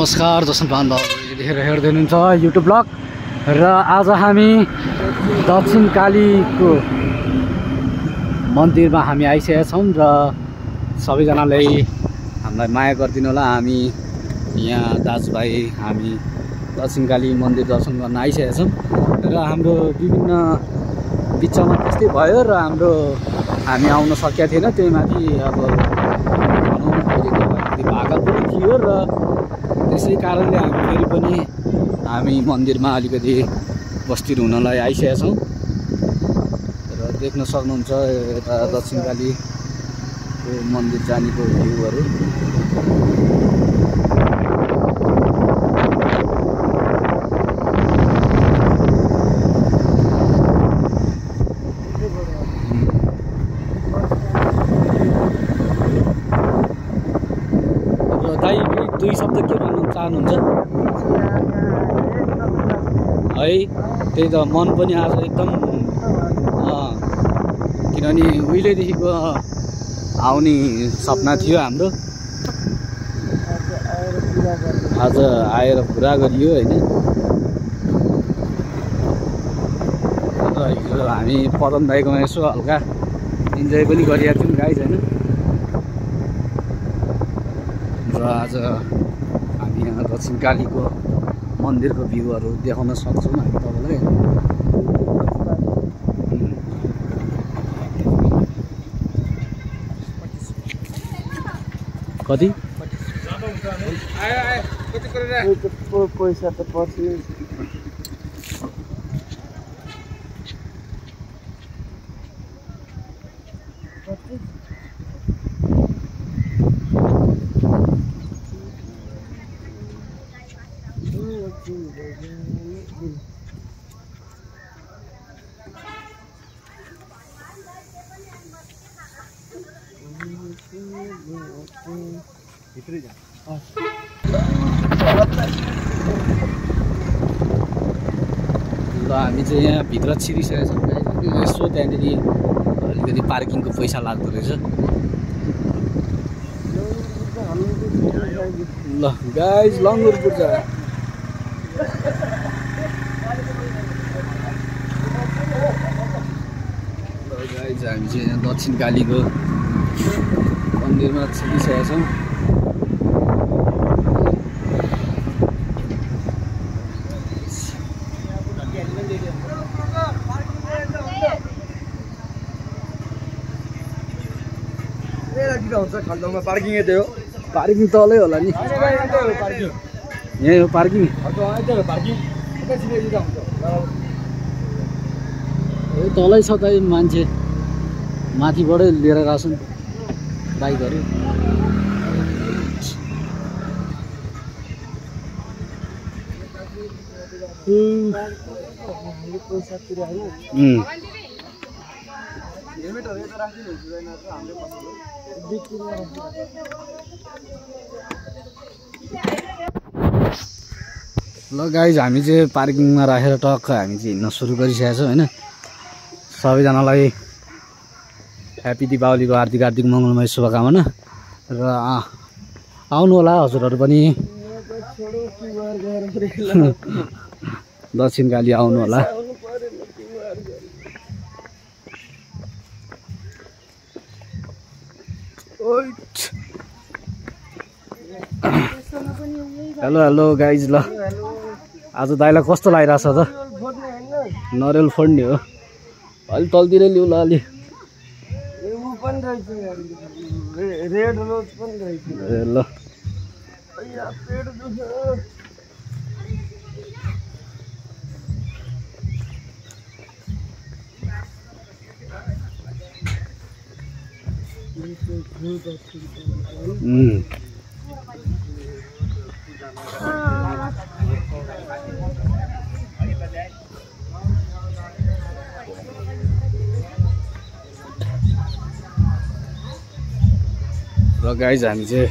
नमस्कार दर्शक बान्धवहरूले देखेर हेर्दै हुनुहुन्छ युट्युब ब्लग र आज हामी दक्षिण कालीको मन्दिरमा हामी आइसकेका छौँ र सबैजनाले हामीलाई माया गरिदिनु होला। हामी यहाँ दाजुभाइ हामी दक्षिण काली मन्दिर दर्शन गर्न आइसकेका छौँ र हाम्रो विभिन्न बिचमा त्यस्तै भयो र हामी आउन सकेका थिएन। त्यही माथि अब भाका पनि थियो र त्यसै कारणले हामी फेरि पनि हामी मन्दिरमा अलिकति उपस्थित हुनलाई आइसकेका छौँ र देख्न सक्नुहुन्छ यता दक्षिण कालीको मन्दिर जानेको भ्यूहरू। दुई शब्द के भन्नु चाहनुहुन्छ है? त्यही त मन पनि आज एकदम किनभने उहिलेदेखिको आउने सपना थियो हाम्रो, आज आएर पुरा गरियो होइन। र हिजो हामी पदम दाइकोमा यसो हल्का इन्जोय पनि गरिरहेको थियौँ गाइज होइन। र आज हामी यहाँ दक्षिण कालीको मन्दिरको भ्यूहरू देखाउन सक्छौँ हामी तपाईँलाई। कति पैसा त पर्छ ल हामी चाहिँ यहाँ भित्र छिरिसकेको छौँ। यसो त्यहाँदेखि अलिकति पार्किङको पैसा लाग्दो रहेछ। ल गाइज लङ्गुरपुर छ। गाइज हामी चाहिँ यहाँ दक्षिण कालीको मन्दिरमा छिरिसकेका छौँ। पार्किङ यतै हो, पार्किङ तलै होला नि, यही हो पार्किङ। तलै छ त मान्छे माथिबाटै लिएर आउँछन् बाइकहरू। ल गाइज हामी चाहिँ पार्किङमा राखेर टक्क हामी चाहिँ हिँड्न सुरु गरिसकेका छौँ होइन। सबैजनालाई ह्याप्पी दीपावलीको हार्दिक मङ्गलमय शुभकामना र आउनु होला हजुरहरू पनि दक्षिण काली आउनु होला। Hello hello guys. ल आज दाइलाई कस्तो लागिरहेछ त? नरिवल फोड्ने हो अलि तलतिरै लिउ ल अलि। ल र गाइज हामी चाहिँ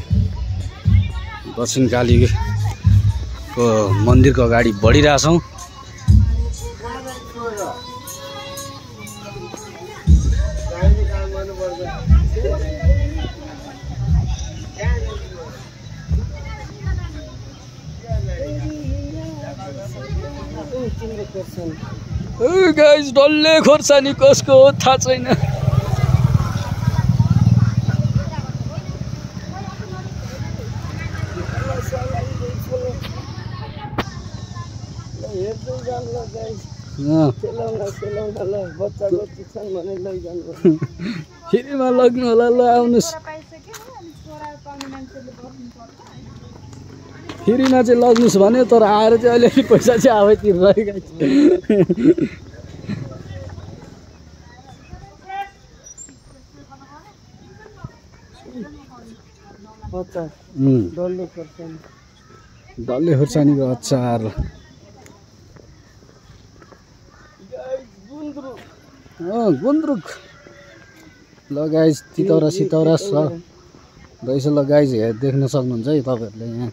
दक्षिण कालीको मन्दिरको अगाडि बढिरहेछौँ। गाइस डल्ले खोर्सानी कसको हो थाहा छैन। फेरिमा लग्नु होला ल आउनुहोस् फेरिमा चाहिँ लग्नुहोस् भन्यो तर आएर चाहिँ अलिअलि पैसा चाहिँ आफै तिर्नु डल्ले खोर्सानीको अचार गुन्द्रुक ल गाइस तितौरा सितौरा छ रहेछ ल गाइस देख्न सक्नुहुन्छ है तपाईहरुले यहाँ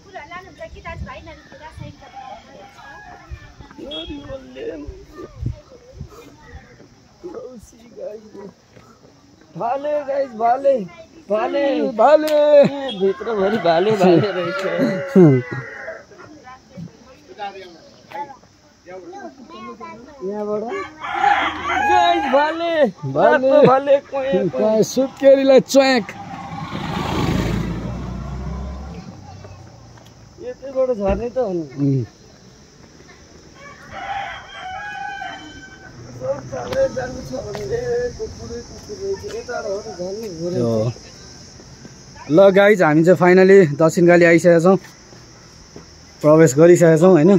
भाले गाइस भाले भाले भाले भित्र भरि भाले भाले रहेछ यहाँबाट गाइस भाले भाले भाले कोही सुत्केरीलाई च्वाक यतैबाट झर्ने त हो नि ल गाइज हामी चाहिँ फाइनली दक्षिणकाली आइसकेका छौँ प्रवेश गरिसकेका छौँ होइन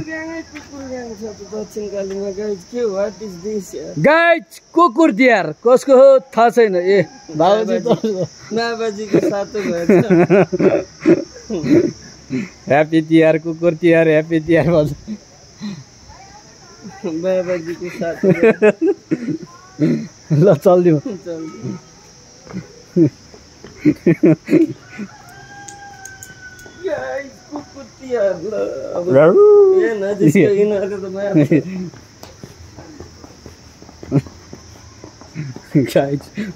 गाइज कुकुर तिहार कसको हो थाहा छैन ए बाबाजीको साथै भएछ ह्याप्पी तिहार कुकुर तिहार ह्याप्पी तिहार भन्छ बाबाजीको साथै ल चल्दिउँ कुकुर तिहार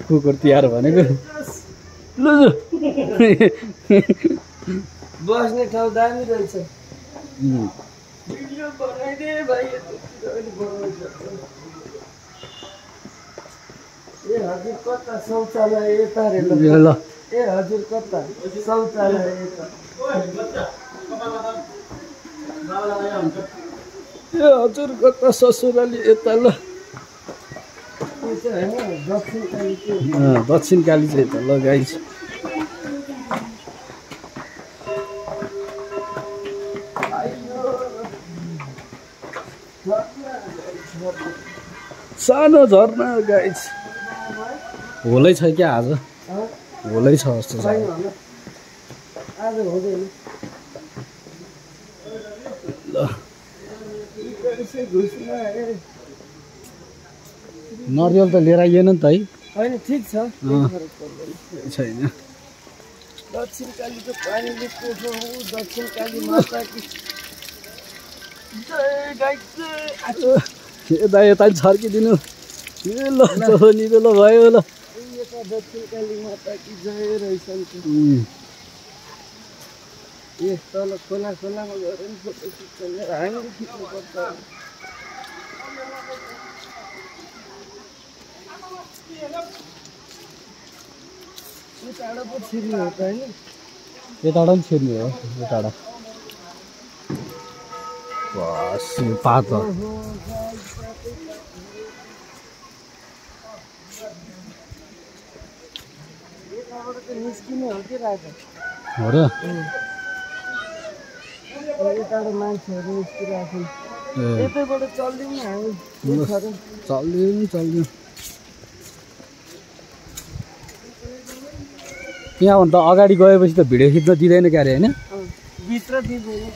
कुकुर तिहार भनेको बस्ने ठाउँ दामी रहेछ भिडियो बनाइदे भाइ ए हजुर कता शौचालय यता रे ल ए हजुर कता शौचालय यता ए हजुर कता ससुराली यता ल दक्षिणकाली चाहिँ यता ल गाइस सानो झर्ना गाइस होलै छ क्या आज होलै छ जस्तो छ आज हुँदैन ल नरिवल त लिएर आइएन नि त है होइन ठिक छ छैन दक्षिणकालीको पानीले पोखो हो दक्षिणकाली माताकी जय गाई यता यता छर्किदिनु ल निलो ल भयो ल यता दक्षिणकाली माताकी जय रहेछ ए तल खोला खोलामा गएर नि फोटो खिच्छ हामीले खिच्नुपर्छ यताबाट पो छिर्ने हो त होइन यताबाट पनि छिर्ने हो यताबाट बस पात निस्किने हो कि राजा हो र यताबाट मान्छेहरू निस्किरहेको छ यतैबाट चल्दिउँ न हामी चल्दिउँ यहाँभन्दा अगाडि गएपछि त भिडियो खिच्न दिँदैन क्या अरे होइन भित्र दिँदैन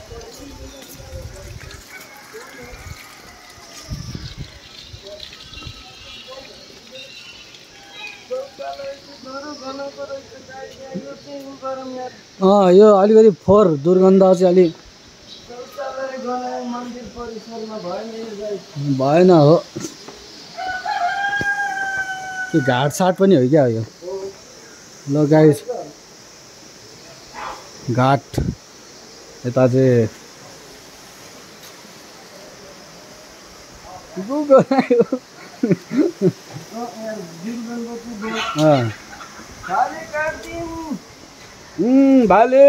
यो अलिकति फोहोर दुर्गन्ध चाहिँ अलिक मन्दिर परिसरमा भएन हो त्यो घाटसाट पनि हो क्या यो ल गाइस घाट यता चाहिँ गुगल आयो भाले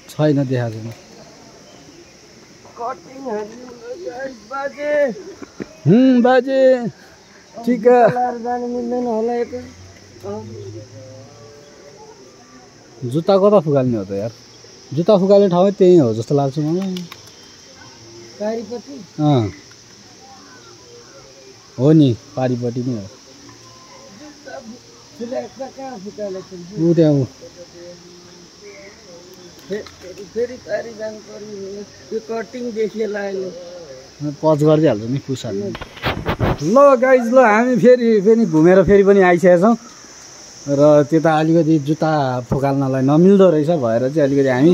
छैन देखाएको बाजे टिका जानु मिल्दैन होला यता जुत्ता कता फुकाल्ने हो त यार जुत्ता फुकाल्ने ठाउँ त्यही हो जस्तो लाग्छ मलाई हो नि पारिपट्टि नै हो ऊ त्यहाँ फेरि पारि जानु पर्ने यो कटिङ देखिएला अहिले पज गरिदिइहाल्छु नि पुसा ल गाइज ल हामी फेरि घुमेर फेरि पनि आइसकेका छौँ र त्यता अलिकति जुत्ता फुकाल्नलाई नमिल्दो रहेछ भएर चाहिँ अलिकति हामी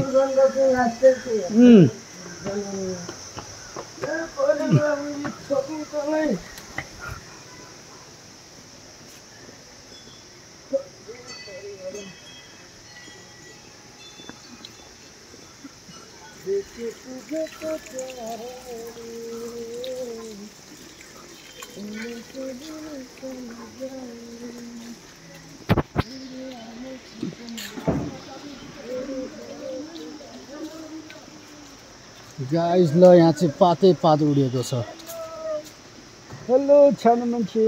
गाइज ल यहाँ चाहिँ पातै पात उडेको छ हेलो छानो मान्छे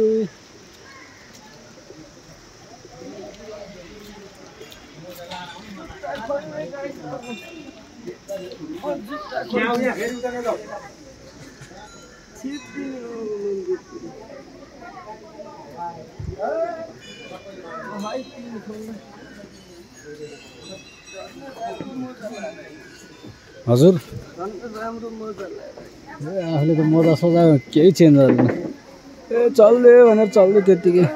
हजुर आफूले त मजा सजा केही चेन्ज गर्दैन ए चल्दे भनेर चल्दै त्यत्तिकै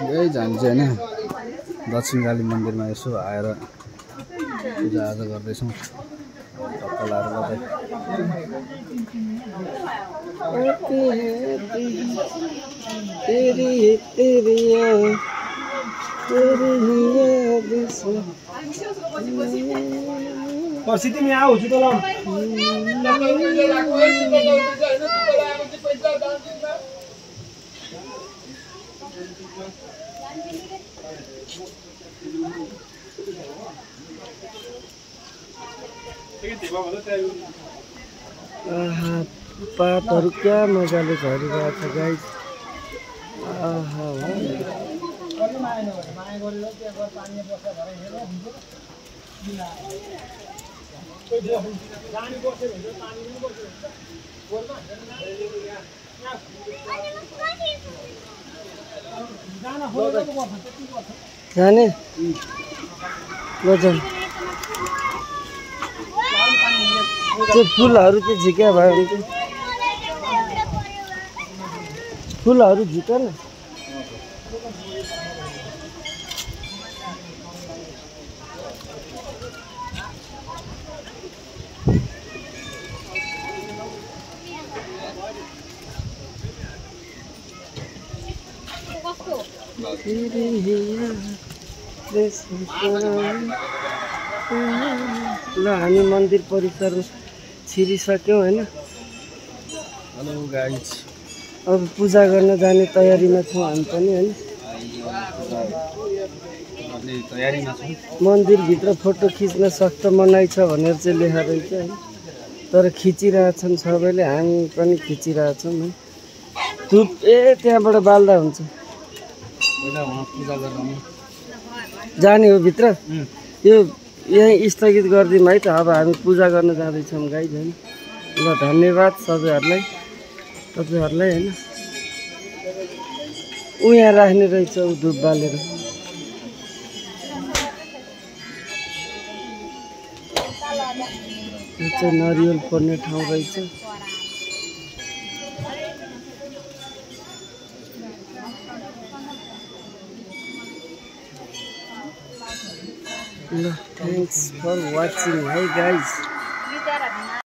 यही जान्छ होइन दक्षिणकाली मन्दिरमा यसो आएर पूजाआजा गर्दैछौँ ढक्का लाएर पर्सि तिमी आऊ जुत्ता लाऊ पातहरू क्या मजाले झरिरहेको छ गाइस जाने बजाउँ त्यो फुलहरू चाहिँ झिक्या भयो भने चाहिँ फुलहरू झिक न ल हामी मन्दिर परिसर छिरिसक्यौँ होइन हेलो गाइज अब पूजा गर्न जाने तयारीमा छौँ हामी पनि होइन मन्दिरभित्र फोटो खिच्न सख्त मनाइ छ भनेर चाहिँ लेखा रहेछ होइन तर खिचिरहेछन् सबैले हामी पनि खिचिरहेछौँ है धुप त्यहाँबाट बाल्दा हुन्छ जाने हो भित्र यो यहीँ स्थगित गरिदिउँ है त अब हामी पूजा गर्न जाँदैछौँ गाइज होइन ल धन्यवाद सबैहरूलाई तपाईँहरूलाई होइन यहाँ राख्ने रहेछ धुप बालेर यो चाहिँ नरिवल पर्ने ठाउँ रहेछ। ल थ्याङ्क्स फर वाचिङ है गाइज।